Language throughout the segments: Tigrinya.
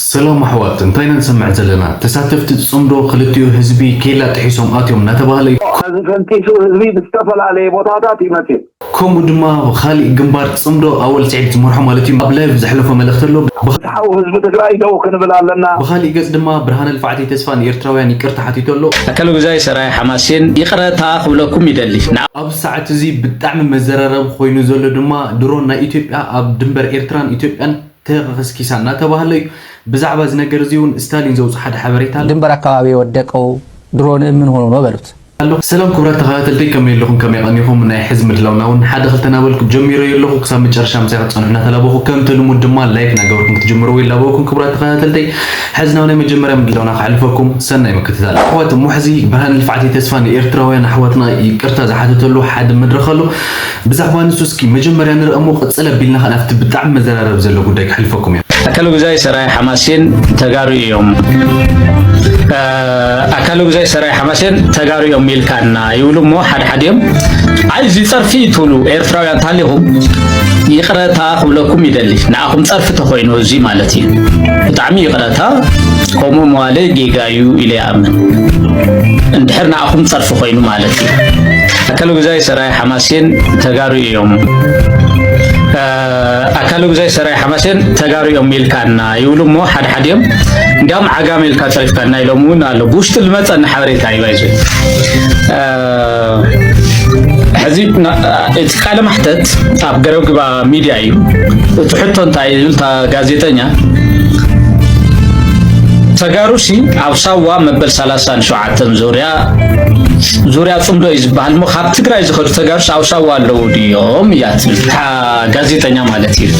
ሰላም ኣሕዋት፣ እንታይ ኢና ንሰምዕ ዘለና? ተሳተፍቲ ጽምዶ ክልቲኡ ህዝቢ ኬላ ጥሒሶም ኣትዮም እናተባህለ እዩ። እዚ ፈንጢሱ ህዝቢ ብዝተፈላለየ ቦታታት እዩ መፅዩ። ከምኡ ድማ ብኻሊእ ግንባር ጽምዶ ኣወል ስዒድ ዝመርሖ ማለት እዩ ኣብ ላይቭ ዘሕለፎ መልእኽቲ ኣሎ። ብኻ- ፍትሓዊ ህዝቢ ትግራይ ደው ክንብል ኣለና። ብኻሊእ ገጽ ድማ ብርሃነ ልፍዓተይ ተስፋ ንኤርትራውያን ይቅርታ ሓቲቱ ኣሎ። ኣካለ ጉዛይ ሰራይ ሓማሴን ይቕረታ ክብለኩም ይደሊ። ንዓ- ኣብዚ ሰዓት እዚ ብጣዕሚ መዘራረቢ ኮይኑ ዘሎ ድማ ድሮን ናይ ኢትዮጵያ ኣብ ድንበር ኤርትራን ኢትዮጵያን ተኸስኪሳ እናተባህለ እዩ። ብዛዕባ እዚ ነገር እዚ እውን ስታሊን ዘውፅእ ሓደ ሓበሬታ ኣሎ። ድንበር አካባቢ የወደቀው ድሮን ምን ሆኖ ነው በሉት። ኣሎ። ሰላም ክቡራት ተኸታተልቲ፣ ከመይ ኣለኹም? ከመይ ቀኒኹም? ናይ ሕዚ ምድላውና እውን ሓደ ክልተ እናበልኩ ጀሚረ ኣለኹ። ክሳብ መጨረሻ ምሳይ ክትፀንሑ እናተላበኹ፣ ከምቲ ልሙድ ድማ ላይክ እናገበርኩም ክትጅምርዎ ይላበወኩም። ክቡራት ተኸታተልቲ፣ ሕዚ ናብ ናይ መጀመርያ ምድላውና ከሕልፈኩም፣ ሰናይ ምክትታል። ኣሕዋት፣ እሞ ሕዚ ብርሃነ ልፍዓተይ ተስፋ ንኤርትራውያን ኣሕዋትና ይቅርታ ዝሓተተሉ ሓደ መድረኽ ኣሎ። ብዛዕባ ንሱ እስኪ መጀመርያ ንርአ እሞ፣ ቅፅል ኣቢልና ኸዓ ናብቲ ብጣዕሚ መዘራረቢ ዘሎ ጉዳይ ከሕልፈኩም እየ። ኣካለ ጉዛይ ሰራይ ሓማሴን ተጋሩ እዮም። እ፣ ኣካለ ጉዛይ ሰራይ ሓማሴን ተጋሩ እዮም ኢልካና ይብሉ እሞ፣ ሓደ ሓደ እዮም። ኣይ፣ እዚ ጸርፊ ትብሉ ኤርትራውያን ታሊኹም፣ ይቕረታ ክብለኩም ይደሊ። ንዓኹም ጸርፊ ተኾይኑ እዚ ማለት እዩ። ብጣዕሚ ይቕረታ፣ ከምኡ ምባለይ ጌጋ እዩ ኢለ ይኣምን። እንድሕር ንዓኹም ጸርፊ ኮይኑ ማለት እዩ። ኣካለ ጉዛይ ሰራይ ሓማሴን ተጋሩ እዮም። እ፣ ኣካለ ጉዛይ ሰራይ ሓማሴን ተጋሩ እዮም ኢልካና ይብሉ እሞ፣ ሓደ ሓደ እዮም። እንዲያውም ዓጋመ ኢልካ ጸሪፍካና ኢሎም እውን ኣሎ። ብውሽጢ ዝመጸኒ ሓበሬታ እዩ፣ ባይዘ። እ፣ ሕዚ ና-፣ እቲ ቃለ ማሕተት ኣብ ገረብ ግባ ሚድያ እዩ። እቲ ሕቶ እንታይ እዩ ዝብል እታ ጋዜጠኛ፣ ተጋሩሲ ኣብ ሳዋ መበል ሰላሳን ሸውዓተን ዙርያ፣ ዙርያ ጽምዶ እዩ ዝበሃል እሞ፣ ካብ ትግራይ ዝኸዱ ተጋሩስ ኣብ ሳዋ ኣለዉ ድዮም እያ ትብል እታ ጋዜጠኛ ማለት እዩ።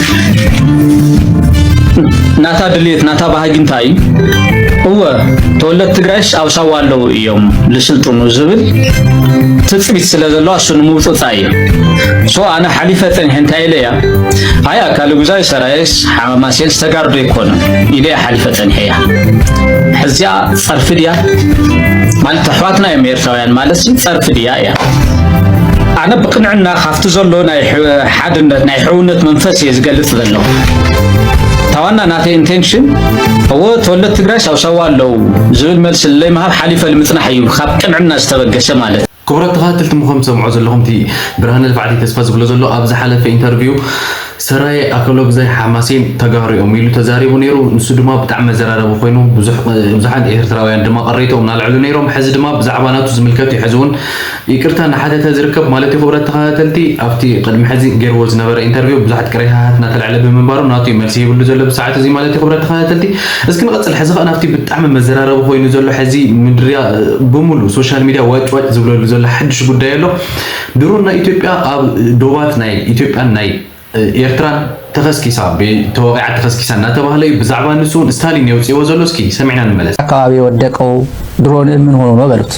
ናታ ድልየት፣ ናታ ባህጊ እንታይ እዩ? እወ፣ ተወለድቲ ትግራይስ ኣብ ሳዋ ኣለዉ እዮም ዝስልጥኑ ዝብል ትጽቢት ስለ ዘለዋ፣ እሱ ንምውጽጻእ እዩ። ሶ፣ ኣነ ሓሊፈ ጸኒሐ እንታይ ኢለ እያ? ኣይ፣ ኣካለ ጉዛይ ሰራየስ ሓማሴንስ ተጋሩ ዶ ኣይኮኑን ኢለ እያ ሓሊፈ ጸኒሐ እያ። ሕዚኣ ጸርፊ ድያ? ማለት ኣሕዋትና እዮም ኤርትራውያን ማለት ሲ ጸርፊ ድያ እያ? ኣነ ብቅንዕና ካብቲ ዘሎ ናይ ሕ-፣ ሓድነት፣ ናይ ሕውነት መንፈስ እየ ዝገልጽ ዘለኹ። እታ ዋና ናተይ ኢንቴንሽን፣ እወ፣ ተወለድቲ ትግራይስ ኣብ ሳዋ ኣለዉ ዝብል መልሲ ለይምሃብ ሓሊፈ ልምጽናሕ እዩ፣ ካብ ቅንዕና ዝተበገሰ ማለት። ክቡራት ተኸታተልቲ፣ ምኹም ትሰምዑ ዘለኹም እቲ ብርሃነ ልፍዓተይ ተስፋ ዝብሎ ዘሎ ኣብ ዝሓለፈ ኢንተርቪው ሰራየ ኣካለጉዛይ ሓማሴን ተጋሩ እዮም ኢሉ ተዛሪቡ ነይሩ። ንሱ ድማ ብጣዕሚ መዘራረቢ ኮይኑ፣ ብዙሕ፣ ብዙሓት ኤርትራውያን ድማ ቅሬትኦም እናልዐሉ ነይሮም። ሕዚ ድማ ብዛዕባ ናቱ ዝምልከት እዩ። ሕዚ እውን ይቅርታ እናሓተተ ዝርከብ ማለት እዩ። ክቡራት ተኸታተልቲ፣ ኣብቲ ቅድሚ ሕዚ ገይርዎ ዝነበረ ኢንተርቪው ብዙሓት ቅሬታታት እናተልዐለ ብምንባሩ፣ ናቱ እዩ መልሲ ይብሉ ዘሎ ብሰዓት እዚ ማለት እዩ። ክቡራት ተኸታተልቲ፣ እስኪ ንቐጽል። ሕዚ ኸኣ ናብቲ ብጣዕሚ መዘራረቢ ኮይኑ ዘሎ፣ ሕዚ ምድርያ ብምሉእ ሶሻል ሚድያ ዋጭ ዋጭ ዝብለሉ ዘሎ ሓድሽ ጉዳይ ኣሎ። ድሮን ናይ ኢትዮጵያ ኣብ ዶባት ናይ ኢትዮጵያን ናይ ኤርትራን ተኸስኪሳ፣ ብ-፣ ተወቒዓ ተኸስኪሳ እናተባህለ እዩ። ብዛዕባ ንሱ እውን ስታሊን የውፅእዎ ዘሎ። እስኪ ሰሚዕና ንመለስ። አካባቢ የወደቀው ድሮን ምን ሆኖ ነው በሉት።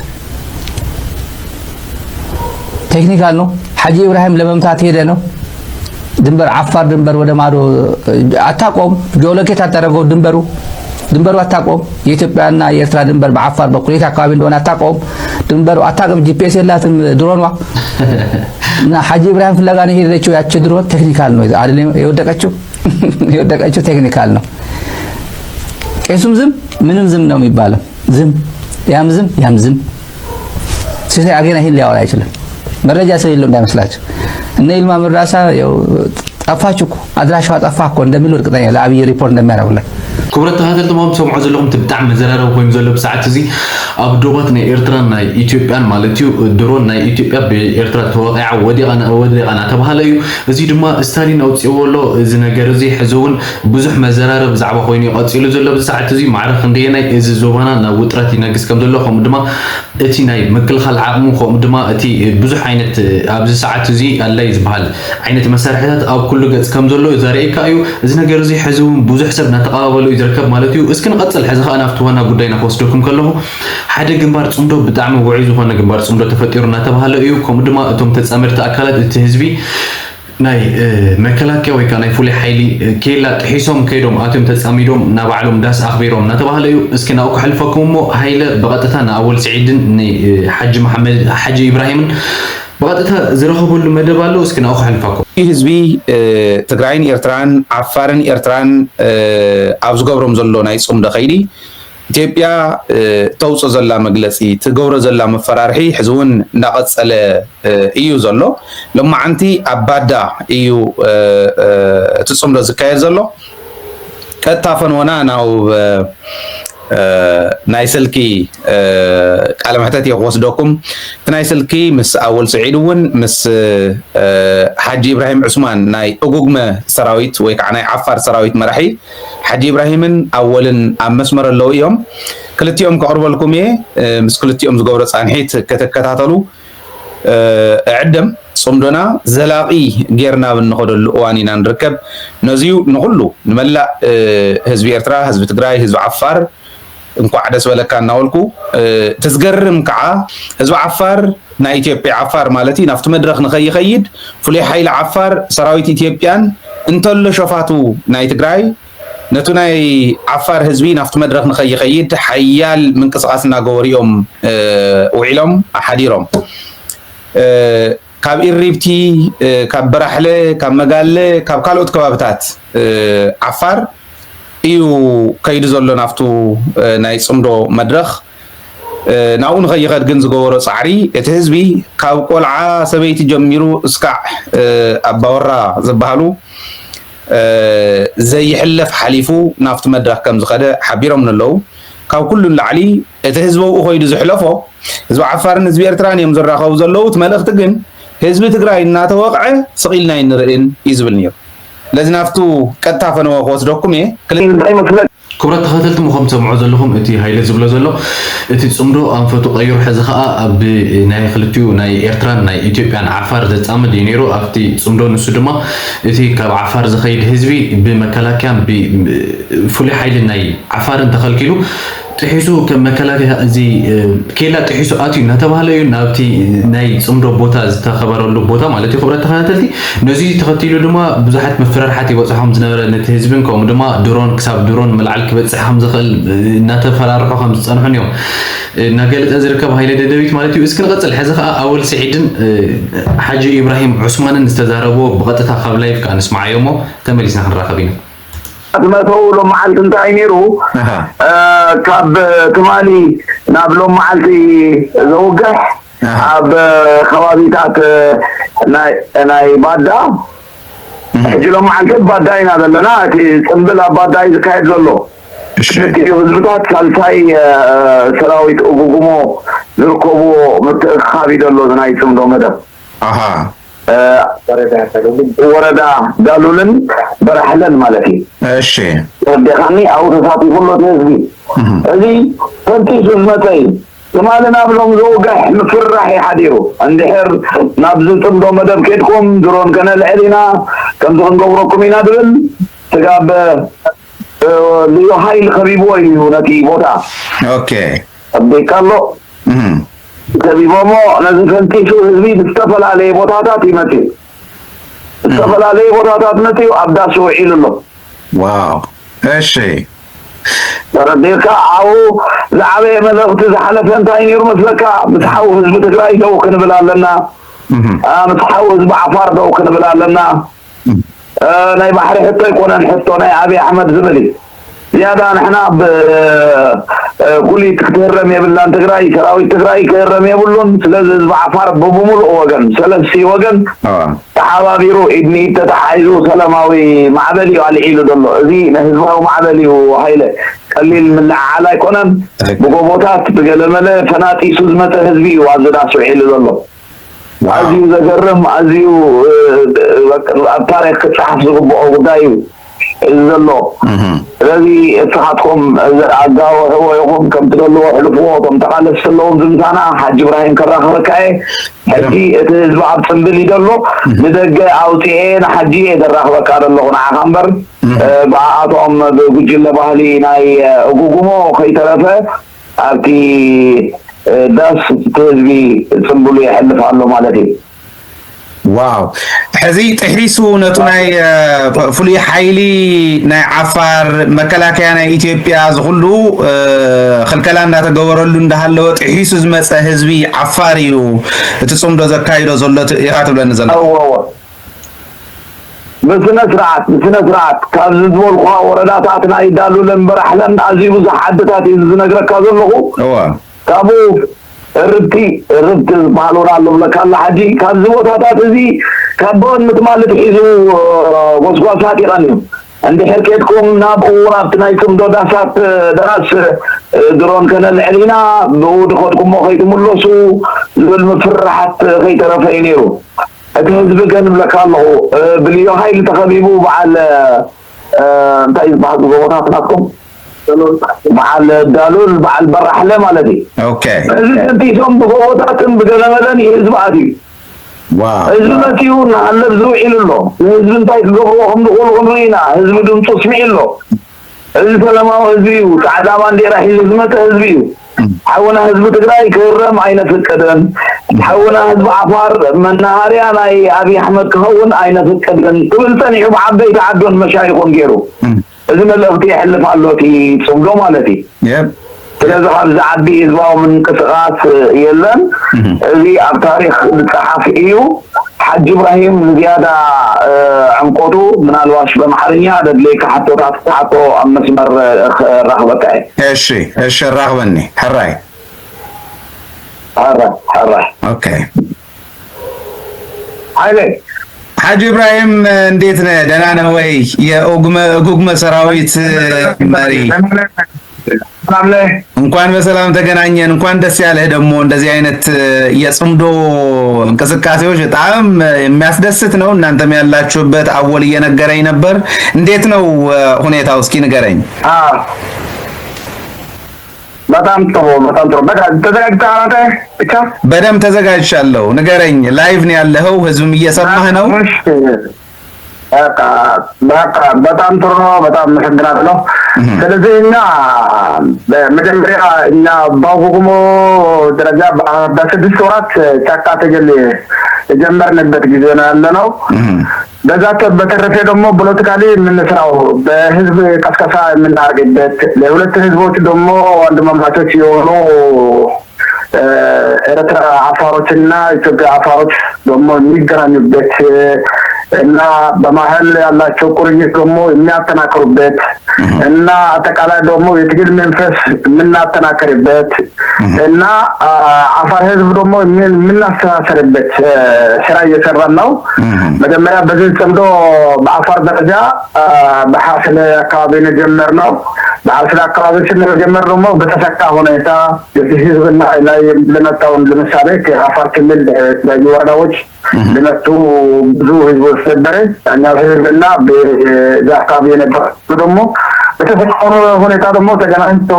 ቴክኒካል ነው። ሐጂ ኢብራሂም ለመምታት ሄደ ነው። ድንበር አፋር ድንበር ወደ ማዶ አታቆም። ጆለኬት አታደረገው ድንበሩ፣ ድንበሩ አታቆም። የኢትዮጵያና የኤርትራ ድንበር በአፋር በኩል የት አካባቢ እንደሆነ አታቆም። ድንበሩ አታቅም። ጂ ፒ ኤስ የላትም ድሮኗ። እና ሐጂ ኢብራሂም ፍለጋ ነው የሄደችው ያቺ ድሮን። ቴክኒካል ነው አይደለም የወደቀችው። የወደቀችው ቴክኒካል ነው። ቄሱም ዝም ምንም ዝም ነው የሚባለው። ዝም፣ ያም ዝም፣ ያም ዝም። ሲሳይ አጌና ይሄን ሊያወራ አይችልም። መረጃ ስለሌለው እንዳይመስላችሁ። እነ ይልማ መርዳሳ ያው ጠፋች እኮ፣ አድራሻዋ ጠፋ እኮ እንደሚሉ እርግጠኛ፣ ለአብይ ሪፖርት እንደሚያደርጉለት። ክቡራት ተኸታተልቲ፣ ምኹም ትሰምዑ ዘለኹም እቲ ብጣዕሚ መዘራረቢ ኮይኑ ዘሎ ብሰዓት እዚ ኣብ ዶባት ናይ ኤርትራን ናይ ኢትዮጵያን ማለት እዩ፣ ድሮን ናይ ኢትዮጵያ ብኤርትራ ተወቒዓ ወዲቓ፣ ወዲቓ እናተባህለ እዩ። እዚ ድማ ስታሊን ኣውፅእዎ ኣሎ። እዚ ነገር እዚ ሕዚ እውን ብዙሕ መዘራረቢ ዛዕባ ኮይኑ እዩ ቀፂሉ ዘሎ። ኣብዚ ሰዓት እዚ ማዕረ ክንደየናይ እዚ ዞባና ናብ ውጥረት ይነግስ ከም ዘሎ፣ ከምኡ ድማ እቲ ናይ ምክልኻል ዓቕሙ፣ ከምኡ ድማ እቲ ብዙሕ ዓይነት ኣብዚ ሰዓት እዚ ኣድላይ ዝበሃል ዓይነት መሳርሕታት ኣብ ኩሉ ገፅ ከም ዘሎ ዘርእየካ እዩ። እዚ ነገር እዚ ሕዚ እውን ብዙሕ ሰብ እናተቐባበሎ እዩ ዝርከብ ማለት እዩ። እስኪ ንቐፅል። ሕዚ ከዓ ናብቲ ዋና ጉዳይና ክወስደኩም ከለኹ፣ ሓደ ግንባር ፅምዶ፣ ብጣዕሚ ውዑይ ዝኾነ ግንባር ፅምዶ ተፈጢሩ እናተባህለ እዩ። ከምኡ ድማ እቶም ተፃመድቲ ኣካላት፣ እቲ ህዝቢ ናይ፣ እ፣ መከላከያ ወይ ከዓ ናይ ፍሉይ ሓይሊ፣ እ፣ ኬላ ጥሒሶም ከይዶም ኣትዮም ተፃሚዶም፣ ናብ ባዕሎም ዳስ ኣኽቢሮም እናተባህለ እዩ። እስኪ ናብኡ ከሕልፈኩም እሞ፣ ሃይለ ብቐጥታ ንኣወል ስዒድን ን-፣ እ፣ ሓጂ መሓመድ፣ ሓጂ ኢብራሂምን ብቐጥታ ዝረኸበሉ መደብ ኣሎ። እስኪ ናብኡ ከሕልፈኩም። ህዝቢ ትግራይን ኤርትራን፣ ዓፋርን ኤርትራን ኣብ ዝገብሮም ዘሎ ናይ ፅምዶ ከይዲ፣ ኢትዮጵያ ተውፅኦ ዘላ መግለፂ፣ ትገብሮ ዘላ መፈራርሒ ሕዚ እውን እንዳቐፀለ እዩ ዘሎ። ሎማዓንቲ ኣብ ባዳ እዩ እቲ ፅምዶ ዝካየድ ዘሎ። ቀጥታ ፈንወና ናብ ናይ ስልኪ ቃለ መሕተት እየ ክወስደኩም። እቲ ናይ ስልኪ ምስ ኣወል ስዒድ እውን ምስ ሓጂ ኢብራሂም ዑስማን ናይ እጉግመ ሰራዊት ወይ ከዓ ናይ ዓፋር ሰራዊት መራሒ ሓጂ ኢብራሂምን ኣወልን ኣብ መስመር ኣለዉ እዮም። ክልቲኦም ከቕርበልኩም እየ። ምስ ክልቲኦም ዝገብሮ ፃንሒት ክትከታተሉ እዕድም። ፅምዶና ዘላቒ ጌርና ኣብ እንኸደሉ እዋን ኢና ንርከብ። ነዚዩ ንኹሉ ንመላእ ህዝቢ ኤርትራ፣ ህዝቢ ትግራይ፣ ህዝቢ ዓፋር እንኳዕ ደስ በለካ እናበልኩ፣ እቲ ዝገርም ከዓ ህዝቢ ዓፋር ናይ ኢትዮጵያ ዓፋር ማለት እዩ ናብቲ መድረኽ ንኸይኸይድ ፍሉይ ሓይሊ ዓፋር ሰራዊት ኢትዮጵያን እንተሎ ሸፋቱ ናይ ትግራይ ነቱ ናይ ዓፋር ህዝቢ ናብቲ መድረኽ ንኸይኸይድ ሓያል ምንቅስቓስ እናገበሩ እዮም ውዒሎም ሓዲሮም። ካብ ኢሪብቲ፣ ካብ በራሕለ፣ ካብ መጋለ፣ ካብ ካልኦት ከባብታት ዓፋር እዩ ከይዱ ዘሎ ናብቱ ናይ ፅምዶ መድረኽ። ናብኡ ንኸይኸድ ግን ዝገበሮ ፃዕሪ እቲ ህዝቢ ካብ ቆልዓ ሰበይቲ ጀሚሩ እስካዕ ኣባወራ ዝበሃሉ ዘይሕለፍ ሓሊፉ ናብቲ መድረኽ ከም ዝኸደ ሓቢሮም ኣለዉ። ካብ ኩሉ ንላዕሊ እቲ ህዝቢ ኣብኡ ከይዱ ዝሕለፎ ህዝቢ ዓፋርን ህዝቢ ኤርትራን እዮም ዝራኸቡ ዘለዉ። እቲ መልእኽቲ ግን ህዝቢ ትግራይ እናተወቕዐ ስቕ ኢልና ኣይንርእን እዩ ዝብል ነይሩ። ስለዚ ናብቱ ቀጥታ ፈነወ ክወስደኩም እየ። ክል- እንታይ ይመስለክ? ክቡራት ተኸታተልቲ፣ ምኸም ትሰምዑ ዘለኹም እቲ ሃይለ ዝብሎ ዘሎ እቲ ፅምዶ ኣንፈቱ ቀይሩ፣ ሕዚ ኸዓ ኣብ ናይ ክልቲኡ ናይ ኤርትራን ናይ ኢትዮጵያን ዓፋር ዘፃምድ እዩ ነይሩ። ኣብቲ ፅምዶ ንሱ ድማ እቲ ካብ ዓፋር ዝኸይድ ህዝቢ ብመከላከያን ብፍሉይ ሓይሊ ናይ ዓፋርን ተኸልኪሉ ጥሒሱ ከም መከላከያ እዚ ኬላ ጥሒሱ ኣትዩ እናተባህለ እዩ ናብቲ ናይ ፅምዶ ቦታ ዝተኸበረሉ ቦታ ማለት እዩ። ክቡራት ተኸታተልቲ፣ ነዚ ተኸቲሉ ድማ ብዙሓት መፍርሕታት ይበፅሖም ዝነበረ ነቲ ህዝብን ከምኡ ድማ ድሮን ክሳብ ድሮን ምልዓል ክበፅሕ ከም ዝኽእል እናተፈራርሑ ከም ዝፀንሑን እዮም እናገለፀ ዝርከብ ሃይለ ደደቢት ማለት እዩ። እስኪ ንቐፅል። ሕዚ ከዓ ኣወል ስዒድን ሓጂ ኢብራሂም ዑስማንን ዝተዛረብዎ ብቐጥታ ካብ ላይቭ ከዓ ንስማዓዮ እሞ ተመሊስና ክንራኸብ ኢና። ዝመተው ሎም መዓልቲ እንታይ ነይሩ? ካብ ትማሊ ናብ ሎም መዓልቲ ዘውግሕ ኣብ ከባቢታት ናይ ባዳ፣ ሕጂ ሎም መዓልቲ ባዳ ኢና ዘለና። እቲ ፅምብል ኣብ ባዳ እዩ ዝካየድ ዘሎ። ክልቲኡ ህዝብታት ሳልሳይ ሰራዊት እጉጉሞ ዝርከብዎ ምትእኻብ እዩ ዘሎ እዚ ናይ ፅምዶ መደብ። ወረዳ ዳሉልን በራሕለን ማለት እዩ። እሺ። ወዴኻኒ ኣብኡ ተሳቲፉ ኣሎ እቲ ህዝቢ። እዚ ፈንጢሱ ዝመፀ እዩ። ትማሊ ናብ ሎም ዝውግሕ ምፍርራሕ እዩ ሓዲሩ። እንድሕር ናብዚ ፅምዶ መደብ ኬድኩም ድሮን ከነልዕል ኢና፣ ከምዚ ክንገብረኩም ኢና ዝብል ስጋብ ልዩ ሓይል ከቢብዎ እዩ ነቲ ቦታ። ኦኬ። ኣቤካ ኣሎ። ከቢቦሞ ነዚ ፈንጢሱ ህዝቢ ብዝተፈላለየ ቦታታት ይመፅእ። ዝተፈላለዩ ቦታታት መፅኡ ኣብ ዳስ ውዒሉ ኣሎ። ዋው። እሺ። ተረዲእካ? ኣብኡ ዝዓበየ መልእኽቲ ዝሓለፈ እንታይ ነይሩ መስለካ? ምስ ሓው ህዝቢ ትግራይ ደው ክንብል ኣለና። ምስ ሓው ህዝቢ ዓፋር ደው ክንብል ኣለና። ናይ ባሕሪ ሕቶ ኣይኮነን ሕቶ ናይ ኣብይ ኣሕመድ ዝብል እዩ። ዝያዳ ንሕና ብ ጉሊት ክትህረም የብላን ትግራይ፣ ሰራዊት ትግራይ ክህረም የብሉን። ስለዚ ህዝቢ ዓፋር ብብሙሉእ ወገን፣ ሰለስቲ ወገን ተሓባቢሩ ኢድ ንኢድ ተተሓሒዙ ሰላማዊ ማዕበል እዩ ኣልዒሉ ዘሎ። እዚ ንህዝባዊ ማዕበል እዩ ሃይለ፣ ቀሊል ምልዕዓል ኣይኮነን። ብጎቦታት ብገለመለ ፈናጢሱ ዝመፀ ህዝቢ እዩ ኣብዚ ዳስ ውዒሉ ዘሎ። ኣዝዩ ዘገርም፣ ኣዝዩ ኣብ ታሪክ ክፀሓፍ ዝግብኦ ጉዳይ እዩ እዚ ዘሎ። ስለዚ እስኻትኩም ኣጋውሕዎ ኢኹም፣ ከም ትደልዎ ኣሕልፍዎ። እቶም ተቓለስቲ ኣለዉ ኣብዚ ምሳና፣ ሓጂ እብራሂም ከራኽበካ እየ። ሕጂ እቲ ህዝቢ ኣብ ፅምብል እዩ ዘሎ። ንደገ ኣውፅኤ ንሓጂ እየ ዘራኽበካ ዘለኹ ንዓኻ እምበር፣ ብኣቶም ብጉጅለ ባህሊ ናይ እጉጉሞ ከይተረፈ ኣብቲ ዳስ እቲ ህዝቢ ፅምብሉ የሕልፍ ኣሎ ማለት እዩ። ዋው። እዚ ጥሒሱ ነቱ ናይ ፍሉይ ሓይሊ ናይ ዓፋር መከላከያ ናይ ኢትዮጵያ ዝኩሉ ክልከላ እንዳተገበረሉ እንዳሃለወ ጥሒሱ ዝመፀ ህዝቢ ዓፋር እዩ እቲ ፅምዶ ዘካይዶ ዘሎ ኢካ ትብለኒ ዘሎ። ብስነ ስርዓት ብስነ ስርዓት ካብዚ ዝበልኩኻ ወረዳታት ናይ ዳሉለን በራሕለን ኣዝዩ ብዙሕ ዓድታት እዩ ዝነግረካ ዘለኹ። ካብኡ እርብቲ እርብቲ ዝበሃል ወላ ኣሎ ብለካ ኣላ። ሕጂ ካብዚ ቦታታት እዚ ካብ ብቕድሚ ትማሊ ትሒዙ ጎስጓሳት ይቐንዩ። እንድሕር ኬድኩም ናብ እውር ኣብቲ ናይ ጽምዶ ዳሳት ዳስ ድሮን ከነልዕል ኢና፣ ብኡ ድኸድኩሞ ከይትምለሱ ዝብል ምፍርራሓት ከይተረፈ እዩ ነይሩ። እቲ ህዝቢ ግን እብለካ ኣለኹ ብልዩ ሃይሊ ተኸቢቡ በዓል እንታይ ዝበሃሉ ጎቦታት ናትኩም በዓል ዳሉል በዓል በራሕለ ማለት እዩ። እዚ ሰንቲሶም ብጎቦታትን ብገለመለን እዩ ህዝቢ ኣትዩ። ህዝቢ መፂኡ እናሃለብ ዝውዒሉ ኣሎ። ንህዝቢ እንታይ ክገብርዎ ከም ዝኽእሉ ክንርኢ ኢና። ህዝቢ ድምፁ ኣስሚዑ ኣሎ። እዚ ሰላማዊ ህዝቢ እዩ። ፃዕዳ ባንዴራ ሒዙ ዝመፀ ህዝቢ እዩ። ሓውና ህዝቢ ትግራይ ክህረም ኣይነፍቅድን። ሓውና ህዝቢ ዓፋር መናሃርያ ናይ ኣብይ ኣሕመድ ክኸውን ኣይነፍቅድን ክብል ፀኒሑ ብዓበይቲ ዓዶን መሻይኹን ገይሩ። እዚ መልእኽቲ የሕልፍ ኣሎ እቲ ፅምዶ ማለት እዩ። ስለዚ ካብ ዝዓቢ ህዝባዊ ምንቅስቃስ የለን። እዚ ኣብ ታሪክ ዝፀሓፍ እዩ። ሓጂ ኢብራሂም ንዝያዳ ዕምቆቱ ምናልባሽ በምሓርኛ ደድለይካ ሕቶታት ክትሓቶ ኣብ መስመር ክራኽበካ እየ። እሺ እሺ ራኽበኒ ሕራይ። ሕራይ ሕራይ። ኦኬ ሓይለ ሓጂ ኢብራሂም እንዴት ነህ? ደህና ነህ ወይ? የኦጉመ እጉግመ ሰራዊት መሪ ሰላም ነህ? እንኳን በሰላም ተገናኘን። እንኳን ደስ ያለህ። ደግሞ እንደዚህ አይነት የጽምዶ እንቅስቃሴዎች በጣም የሚያስደስት ነው። እናንተም ያላችሁበት አወል እየነገረኝ ነበር። እንዴት ነው ሁኔታው? እስኪ ንገረኝ። በጣም ጥሩ በጣም ጥሩ። በቃ ተዘጋጅተሃል አንተ ብቻ? በደንብ ተዘጋጅቻለሁ። ንገረኝ። ላይቭ ነው ያለኸው፣ ህዝብም እየሰማህ ነው። እሺ በቃ በቃ በጣም ጥሩ ነው። በጣም አመሰግናለሁ። ስለዚህ እኛ በመጀመሪያ እኛ በአጉጉሞ ደረጃ በስድስት ወራት ጫካ ትግል የጀመርንበት ጊዜ ነው ያለነው። በዛ በተረፈ ደግሞ ፖለቲካሊ የምንሰራው በህዝብ ቀስቀሳ የምናደርግበት ለሁለት ህዝቦች ደግሞ ወንድማማቾች የሆኑ ኤርትራ አፋሮችና ኢትዮጵያ አፋሮች ደግሞ የሚገናኙበት እና በመሀል ያላቸው ቁርኝት ደግሞ የሚያጠናክሩበት እና አጠቃላይ ደግሞ የትግል መንፈስ የምናጠናክርበት እና አፋር ህዝብ ደግሞ የምናስተሳሰርበት ስራ እየሰራን ነው። መጀመሪያ በዚህ ጽምዶ በአፋር ደረጃ በሐስለ አካባቢ ነው የጀመርነው። በሐስለ አካባቢ ስንጀምር ደግሞ በተሳካ ሁኔታ የዚህ ህዝብና ላይ ለመጣውን ለምሳሌ ከአፋር ክልል የተለያዩ ወረዳዎች ለመጡ ብዙ ህዝቦች ነበረ። ያኛው ህዝብና በዛ አካባቢ የነበረ ደግሞ በተፈጠረ ሁኔታ ደግሞ ተገናኝቶ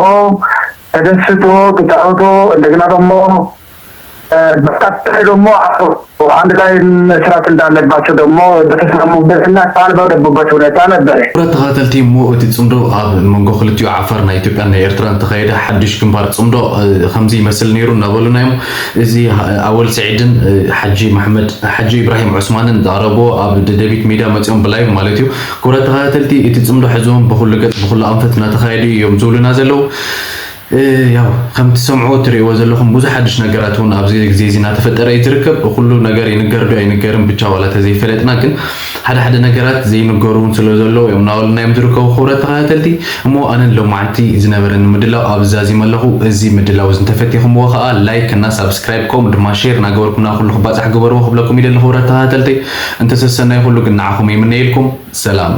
ተደስቶ ተጫውቶ እንደገና ደግሞ በቀጣይ ደግሞ አንድ ላይ መስራት እንዳለባቸው ደግሞ በተስማሙበትና ቃል በገቡበት ሁኔታ ነበረ። ክቡራት ተኸታተልቲ፣ እሞ እቲ ጽምዶ ኣብ መንጎ ክልቲኡ ዓፋር ናይ ኢትዮጵያን ናይ ኤርትራን ዝተኻየደ ሓድሽ ግንባር ጽምዶ ከምዚ ይመስል ነይሩ እናበሉና እዮም። እዚ ኣወል ስዒድን ሓጂ መሓመድ ሓጂ ኢብራሂም ዑስማንን ዘቕረብዎ ኣብ ደደቢት ሚድያ መጺኦም ብላይቭ ማለት እዩ። ክቡራት ተኸታተልቲ፣ እቲ ጽምዶ ሕዚ እውን ብኹሉ ገጽ ብኹሉ ኣንፈት እናተኻየዱ እዮም ዝብሉና ዘለዉ። ያው ከም ትሰምዕዎ ትርእይዎ ዘለኹም ብዙሕ ሓድሽ ነገራት እውን ኣብዚ ግዜ እዚ እናተፈጠረ እዩ ዝርከብ። ኩሉ ነገር ይንገር ዶ ኣይንገርን ብቻ ዋላ ተዘይፈለጥና ግን ሓደ ሓደ ነገራት ዘይንገሩ እውን ስለ ዘለዉ እዮም እናበሉና እዮም ዝርከቡ። ክቡራት ተኸታተልቲ እሞ ኣነን ሎማዓንቲ ዝነበረኒ ምድላው ኣብዚ ዛዚመ ኣለኹ። እዚ ምድላው እዚ እንተፈቲኹምዎ ከዓ ላይክ እና ሳብስክራይብ ከምኡ ድማ ሼር እናገበርኩም ናብ ኩሉ ክባፃሕ ግበርዎ ክብለኩም ይደሊ። ክቡራት ተኸታተልተይ እንተሰሰናይ ኩሉ ግን ንዓኹም ይምነየልኩም። ሰላም።